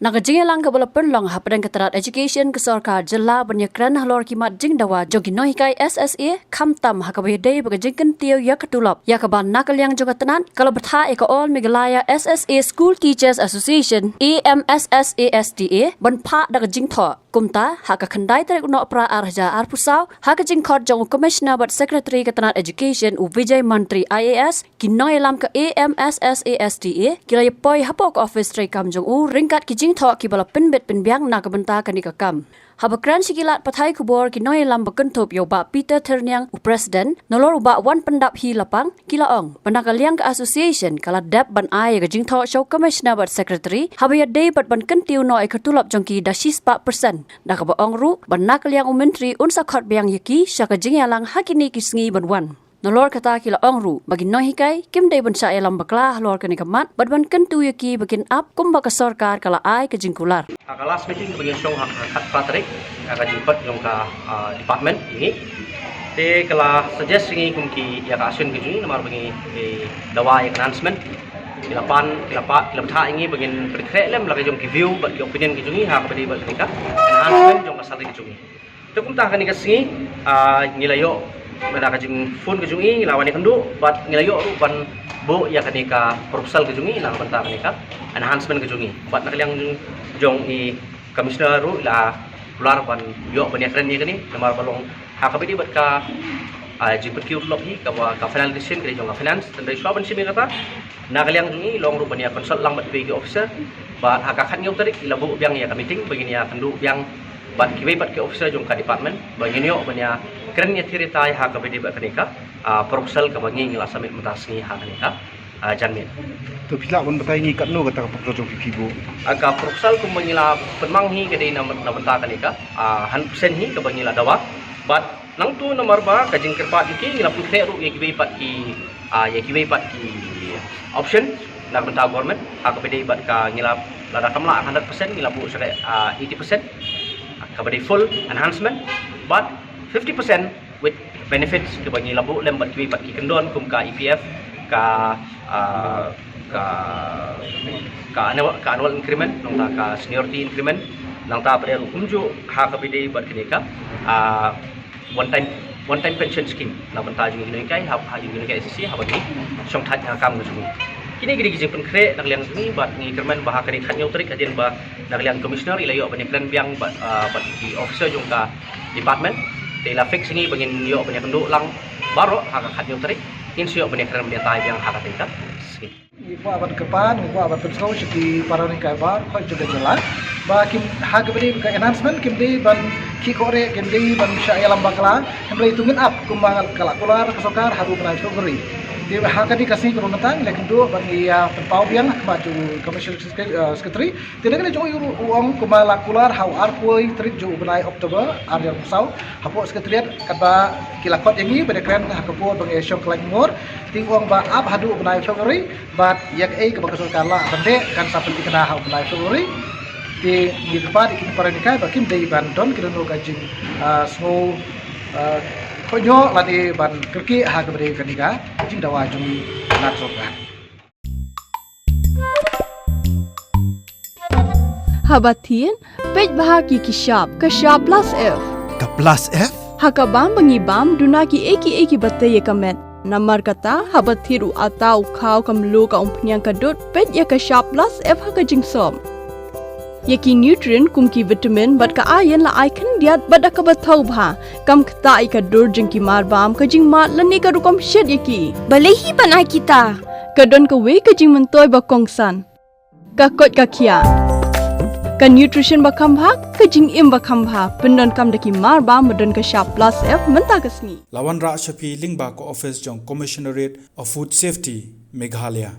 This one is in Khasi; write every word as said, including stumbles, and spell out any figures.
Na ka jingïalang kaba la pynlong hapdeng ka tnat education ka sorkar jylla ban ïakren halor ki mat jingdawa jong ki nonghikai S S A, khamtam ha kaba ïadei bad ka jingkyntiew ïa ka tulop ïa kaba na ka liang jong ka tnat ka la bthah ïa ka All Meghalaya S S A School Teachers Association, A M S S A S T A, ban phah da ka jingthoh. Kumta, ha ka khyndai tarik u Nohprah ar hajar arphew saw, ha ka jingkhot jong u Commissioner bad Secretary ka tnat Education u Vijay Mantri I A S, ki nongïalam ka A M S S A S T A ki la ïapoi hapoh ka office treikam jong u ryngkat ki jingthoh kiba la pynbit pynbiang na ka bynta kane ka kam. Haba kren sha ki lad pathai khubor ki nongïalam ba kynthup ïa u Bah Peter Thyrniang, u President, nalor u Bah Wanpyndap Hy Lapang, ki la ong ba na ka liang ka association ka la dep ban ai ïa ka jingthoh sha u Commissioner bad Secretary haba ïadei bad ban kyntiew noh ïa ka tulop jong ki da shispah percent. Da kaba ong ruh ba na ka liang u Myntri un sa khot biang ïa ki sha ka jingïalang ha kine ki sngi ban wan. Nalor kata ki la ong ruh ba ki nonghikai kim dei ban shah ïalam bakla halor kane ka mat bad ban kyntu ïa ki ba kin ap kumba ka sorkar ka la ai ka jingkular. Ha ka last meeting ba ngi shong ha ka khatphra tarik, ha ka jingpeit jong ka, ah, department ïa ngi, te ka la suggest ïa ngi kum ki ïa ka action ka jong ngi namar ba ngi, eh, dawa ïa ka enhancement. Ki la pan, ki la pa, ki la bthah ïa ngi ba ngin pynkhreh lem la ka jong ki view bad ki opinion ka jong ngi ha kaba ïadei bad kane ka enhancement jong ka salary ka jong ngi. Te kumta kane ka sngi, ah, ngi la ïoh, mynta ka jingphone ka jong ngi, ngi la wan ïakynduh bad ngi la ïoh ruh ban buh ïa kane ka proposal ka jong ngi na ka bynta kane ka enhancement ka jong ngi. Bad na ka liang jong, jong i Commissioner ruh la kular ban ïoh ban ïakren ïa kane namar ba long ha kaba ïadei bad ka, ah, jingpynkiew tulop hi kaba ka final decision ka dei jong ka finance, tang dei shuwa ban shim ïa kata. Na ka liang jong ngi long ruh ban ïa consult lang bad kiwei ki officer. Bad ha ka khathynñiew tarik ngi la buh biang ïa ka meeting ba ngin ïa kynduh biang bad kiwei pat ki officer jong ka department ba ngin ïoh ban ïa kren ïa thir ïa tai ha kaba ïadei bad kane ka, ah, proposal kaba ngi ngi la submit mynta sngi ha kane ka, ah, janmiet. To phi lah ban batai ngi katno kata ka proposal jong phi phi buh? Ah, ka proposal kumba ngi la pynmang hi ka dei na, na bynta kane ka, ah, hundred percent hi kaba ngi la dawa. Bad nangtu namar ba ka jingkyrpad ïa ki ngi la pynkhreh ruh ïa kiwei pat ki, ah, ïa kiwei pat ki option na ka bynta government ha kaba ïadei bad ka ngi la, lada kam lah hundred percent ngi la buh sha ka, ah, eighty percent kaba dei full enhancement bad fifty percent with benefits kaba ngi la buh lem bad kiwei pat ki kyndon kum ka E P F, ka, ah, ka, ka annual, ka annual increment, nangta ka seniority increment, nangta pat ruh kumjuh ha kaba ïadei bad kane ka, ah, one time, one time pension scheme na bynta jong ngi ki nonghikai, ha, ha jong ngi ki nonghikai S S A haba ngi shongthait ïa ka kam ka jong ngi. Kine ki dei ki jingpynkhreh na ka liang jong ngi bad ngi kyrmen ba ha kane ka khathynñiew tarik hadien ba na ka liang Commissioner i la ïoh ban ïakren biang bad, ah, bad ki officer jong ka department, te i la fix ïa ngi ba ngin ïoh ban ïakynduh lang baroh ha ka khathynñiew tarik, ngin sa ïoh ban ïakren ban ïatai biang ha kata ka sngi. Ngi kwah ban kyrpad, ngi kwah ban pynsngew sha ki para nonghikai baroh jong ka jylla ba kim, ha kaba ïadei ka enhancement kim dei ban khih khohreh, kim dei ban shah ïalam bakla. Hynrei to ngin ap kumba ka la kular ka sorkar haduh u bnai February. Te ha kane ka sngi ka rung nangta ngi la kynduh ban ïa pynpaw biang ha khmat jong u Commissioner Secretary. Te na kane jong u ruh u ong kumba la kular ha u arphew tarik jong u bnai October ar hajar arphew saw hapoh Secretariat katba ki la khot ïa ngi ban ïakren ha ka por ba ngi shong kyllaiñ ngor. Te u ong ba ap haduh u bnai February bad ïa kaei kaba ka sorkar lah ban leh kan sa pynthikna ha u bnai February. Te ngi kyrpad ïa ki para nonghikai ba kim dei ban don kano kano ka jing, ah, sngew, ah, kohnguh lane ban kyrkieh ha kaba ïadei kane ka jingdawa jong ngi na ka sorkar. Haba thied, peit bha ki ki shap, ka shap plus F. Ka plus F? Ha ka bam ba ngi bam, duna kiei kiei kiba tei ïa ka met. Namar kata, haba thied u atta, u khaw, ka mluh, ka umphniang, ka dud, peit ïa ka shap plus F ha ka jingsop. Ïa ki nutrient kum ki vitamin bad ka iron la ai khyndiat bad da kaba thaw bha. Kam ktah ïa ka dur jong ki marbam, ka jingmad lane ka rukom shet ïa ki. Balei hi ban ai kita? Ka don kawei ka jingmyntoi ba kongsan. Ka koit ka khiah. Ka nutrition ba kham bha, ka jingim ba kham bha. Pyndonkam da ki marbam ba don ka shap plus F mynta ka sngi. La wanrah sha phi lyngba ka office jong Commissionerate of Food Safety, Meghalaya.